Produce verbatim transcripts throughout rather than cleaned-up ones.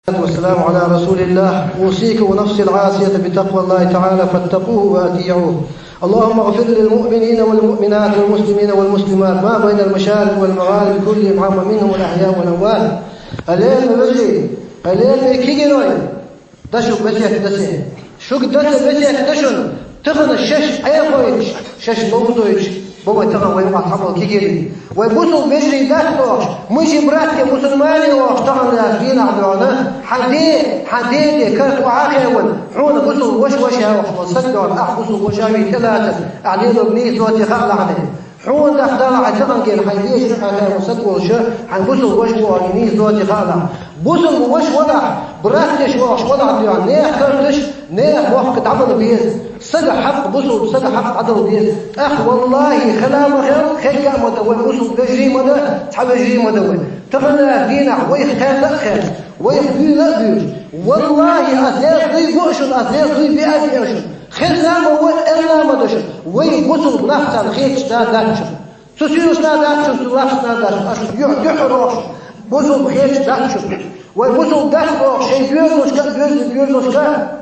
والصلاة والسلام على رسول الله. أوصيك ونفسي العاصية بتقوى الله تعالى فاتقوه وأطيعوه. اللهم اغفر للمؤمنين والمؤمنات والمسلمين والمسلمات ما بين المشارق والمغارب كلهم عامة منهم الأحياء والأموات. Гьале, вежарий, гьале, кегийрой, дашуга весет да са. Шуга да са весет да шун, тахан шаьш Ӏехойташ, шаьш ловзойташ ба вай тахан вай ма хьабал кегийрий. Вай бусалба вежарий дац оаха, мы же братья мусульмане оаха, тахан дийнахьа догӀана, хьан де, хьан де, де карт охьа а хевна, хьона бусалба ваша, ваша оаха, вай саг догӀана, ахь бусалба ваша вий тӀелатар, ахь лелорг нийса доаций хаа лахьане. Хьона даха Дала хьай тахан гена, хьай вешан хьай хьай саг волуш, хьайн бусалба ваша вогӀу нийса доций хаалахь. Бусалба ваша валахь, брат деш вогӀуш валахь дуьхьа, нехан карташ, нехан мохк дӀабала беза. Сага хьакъ, бусалба сага хьакъ дӀадала беза. ТӀаккха, валлахӀи, хила а ма хила, хетта а ма дан вай, бусалба вежарий ма дан, цхьа вежарий ма дан вай. Таханлера дийнахь вайх кхетта а кхетта, вайх буьйла а буьйлуш. ВаллахӀи, ас деза дуй бу шуна, ас деза дуй биа а биа шуна. Хезна а ма вай, элла а ма ду шуна. Вай бусалба нах царна хеташ да дац шуна. Цу суьйлаш да дац шуна, цу лафаш да дац шуна. Аш юьхь-, юьхьа рохуш, бусалба хеташ дац шуна. Вай бусалба дац оаха, шайн доьзалшка а, доьзалан доьзалшка а.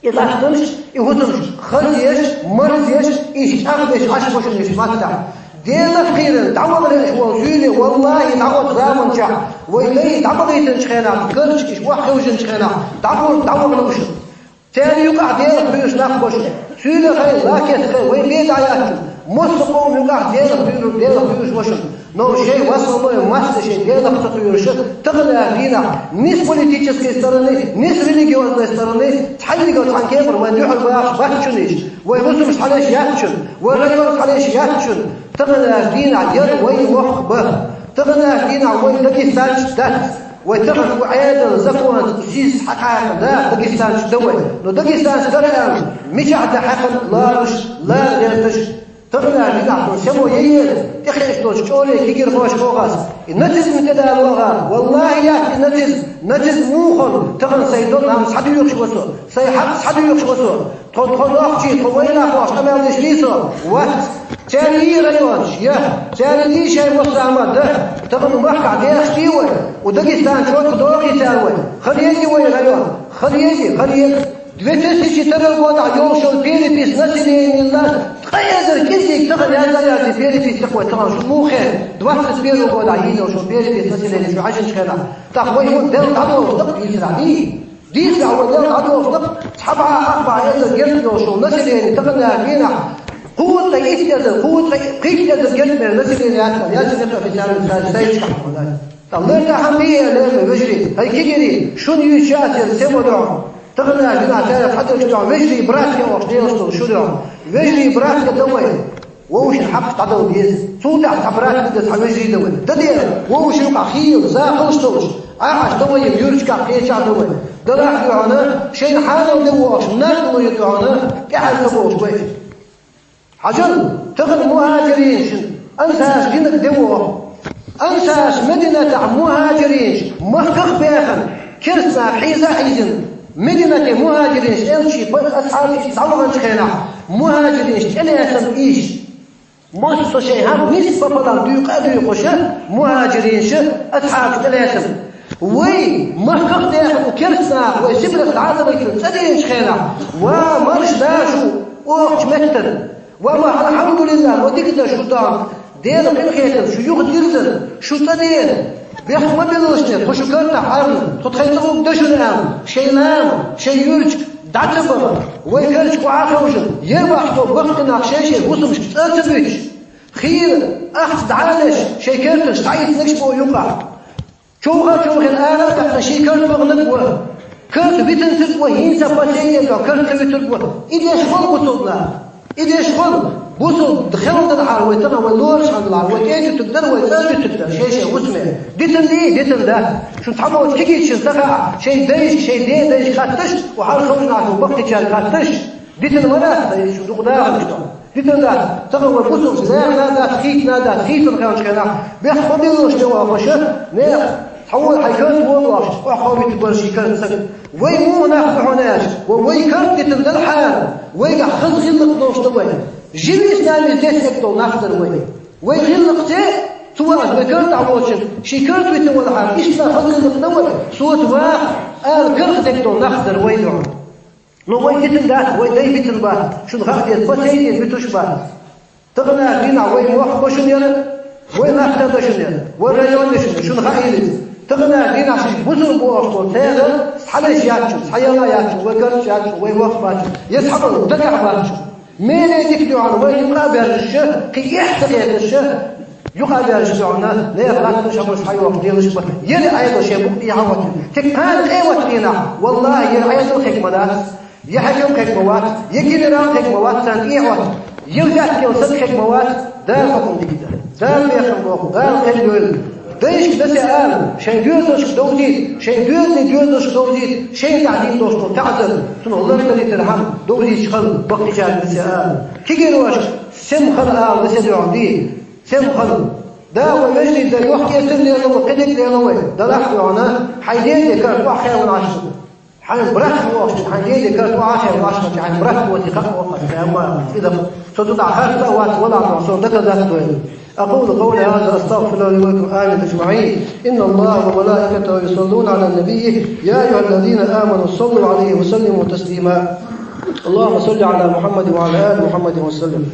И лаьттанаш, и хӀусамаш хазъеш, марзъеш, иштта чӀагӀдеш Ӏаш бу шуна иштта маттахь. Делах кхийран, дӀавахара аш волу суьйле, валлахӀи, дӀа оцу заманчохь, вай лай дӀабахийтинчу хенахь, карча иш ваххевжинчу хенахь, дӀагур, дӀавахана уьш. Церан юкъахь Делах буьйцуш нах бу шуна. Суьйлахь, лакетахь, вай бен дӀаяьхча, массо а къоман юкъахь Делах буьйцуш, Делах буьйцуш бу шуна. Но шайн в основном масса шайн Делах ца кхоьруш, таханлера дийнахь ни с политической стороны, ни с религиозной стороны, цхьаьнгга цхьана кепара вайн дуьхьал бахаш бац шуна иштта. Вай хӀусамаш цхьаьна яц шуна, вай районаш цхьаьна яц шуна. Таханлера дийнахь яра вай воккха бан. Таханлера дийнахь вай дагестанцаш дац. Вай тахана ву Ӏедал законца сиз хьакхаьхна да, дагестанцаш да вай. Но дагестанцаш дара аьлла, мичахь дан хьаькхна лоруш, лара гӀерташ, тахана динахь тхуна само яйеза, тӀекхеча долчу чӀоре кегийрхошка боху ас. И нацизм тӀедало ахара. ВаллахӀи, яц и нацизм. Нацизм муха хуьлу? Тахана сайн дог нах схьадоьхуш ву со, сайн хьакъ схьадоьхуш ву со. Тхо, тхо нохчий, тхо вайнах бохуш къамел деш дий со? Вац. Церан йий районаш? Я. Церан йий шайн массо а ма дан. Тахана махкахь дехаш дий вай? У Дагестан чӀогӀа дохий цара вай? Хала езий вай район? Хала езий, хала еза. Две тысячи второй годахь йолуш йолу перепись населения ткъа эзар кӀезиг тахана яздан яций перепись тахана вай тахана шу муха хеа? Двадцать первый годахь йийна йолуш йолу перепись населения шу хьаьжинчу хенахь. ТӀаккха вай хӀун делла дӀадолуш дакъа дийцарахь дий? Дийцарахь вай делла дӀадолуш дакъа, цхьа бӀе, ах бӀе эзар герз йолуш йолу население тахана дийнахь кхузткъе итт эзар, кхузткъе пхийтта эзар герз мер население яц, яц официальный сайт, сайташкахь хьуна. ТӀаккха лерта хьан бийя лерма вежарий, хӀай кегийрий, шуна юьйцуш яц яра сема дуьхьа. Тахана дийнахь цара хьаделча дуьхьа вежарий, братья оха делаш долу шу дуьхьа. Вежарий, братья дан вай. Вовшийн хьакъ дӀадала деза. Цул тӀаьхьа цхьа брат дан, цхьа вежарий дан вай. Дан дера, вовшийн юкъахь хийла, захалш долуш, Ӏахьаш дан вай, юьрташкахь кхечахь дан вай. Далахь дуьхьана, шайна хьанал де вохуш, наг луйа дуьхьана, тӀаьхьара ца бохуш вай. Хьажал, тахана мухӀажиринашна, ансараш динарг де воху. Ансараш Мединатахь мухӀажиринаш, махках а бехана, керстанах хьийза а хьийзина, Мединате мухӀажиринаш элчий пан асхьабаш дӀаваханчу хенахь, мухӀажиринаш тӀелаьцна ийш. Массо а шайн хӀама нисса пополам дуькъа а дуькъуш, мухӀажиринаш асхьабаш тӀелаьцна. Вай, махках а дехна керстанаха, вай Сибрехь дӀа а ца лайтина цӀа деначу хенахь, ва марш да шу, охачу меттана. Ва ма, алхьамдулиллахӀ, ва дика дан шу дан, Делан къинхетам шу юха дирзина, шу цӀа дена. Бехк ма биллалаш те, тхо шу картахь Ӏарна, тхо тхайн цӀа угда шуна аьлла, шайн лама, шайн юьрташка дӀа ца баха, вай карча охьа а хевшина, ер бахьа тхо баккхий нах шай-шай хӀусамашка цӀа а ца буьтуш, хийла ахча дӀа а леш, шайн керташ дӀаийцинарш бу юкъахь. Човха а човхина ара а таьккхина ший карт баханарг ву. Карт витинчуьрг ву, хӀинца последний карт ца витург ву. И деш хӀун бусулба нах? И деш хӀун? Бусулба хилла делахьара вай тахана, вай лоруш хилла делахьара, вай кӀел дуьтург дара, вай цӀа а дуьтург дара, шай-шай хӀусаме. Дитина дий, дитина дац. Шун цхьаболчу кегийчарна ца хаьа, шайн дайшка, шайн ден дайшка хатташ, ву хьал ховшнахь шу баккхийчаьрга хатташ. Дитина ма дац, шу дукха даханаш ду. Дитина дац, тахана вай бусулба лерина а дац, хийтина а дац, хийтина хилчу хенахь, бехк ма биллалаш де вахаш, нехан, цхьа вон хьайн карт вон вахаш, охьаховийтарг вара ший карт сага. Вай муха нах ду хьуна аьлча, ва вай карт дитина делахьара, вайгахь хаза гӀиллакх долуш дан вай. Живи с нами здесь долу нах дара вай. Вай гӀиллакхце, цо аса вай карт дӀаволчун, ший карт витина валахьара, иштта хаза гӀиллакх дан вай, соца ваха. Ала карах дерг дола нах дар вай духьа. Ну, вай дитина дац, вай дай битина бац, шуна хаа деза, ба цай ден битуш бац. Тахана дийнахьа вай мохк ба шуна яр, вай мехка да шуна яр, вай район да шуна, шуна хаа йилица. Тахана дийнахьа шуьга бусалба бохуш болу церан схьалеш яц шуна, схьаяла яц шуна, вай карча яц шуна, вай мохк бац шуна, я схьабала дагахь бац шуна. Меле дика дуьхьал вай юкъа а баьржаш, кхин эхь ца хеташ, юкъа а баьржаш дуьхьал, нехан латташ хӀумаш схьайохуш делаш бац. Ели Ӏедал шен букъ тӀехьа а ватина. Тек кхана къе ватдийнахь, валлахӀи, ели Ӏедал хӀекхма дац. Я хьаькам хӀекхма вац, я генерал хӀекхма вац, царна тӀехьа вац, я ваьтта йолу саг хӀекхма вац, Дала хӀокхунна дика дар. Дала бехам боху, Дала кхел йойла. Дайшка дасе ала, шайн доьзалшка довзийта, шайн доьзале доьзалшка довзийта, шайна тӀехь дийна долуш долу таӀзар, цунах лардаритархьама довзийта хала баккхийчаьрга дасе ала. Кегийрошка сема хала ала дасе дуьхьал де, сема хала. Да, вай вежарий, да, йохк-эцар лело вай, кхидерг лело вай, далахь а дуьхьал, хьайн ден карт охьахевнаш ду. Хьайн брат вохуш, хьайн ден карт охьахевнаш ду, хьайн брат воти хаа вохуш, амма и да. Со туда харц а вац, вала а со доказать дойла. أقول قولي هذا، أستغفر الله لي ولكم، آمين أجمعين. إن الله وملائكته يصلون على النبي، يا أيها الذين آمنوا صلوا عليه وسلموا تسليما. اللهم صل على محمد وعلى آل محمد وسلم.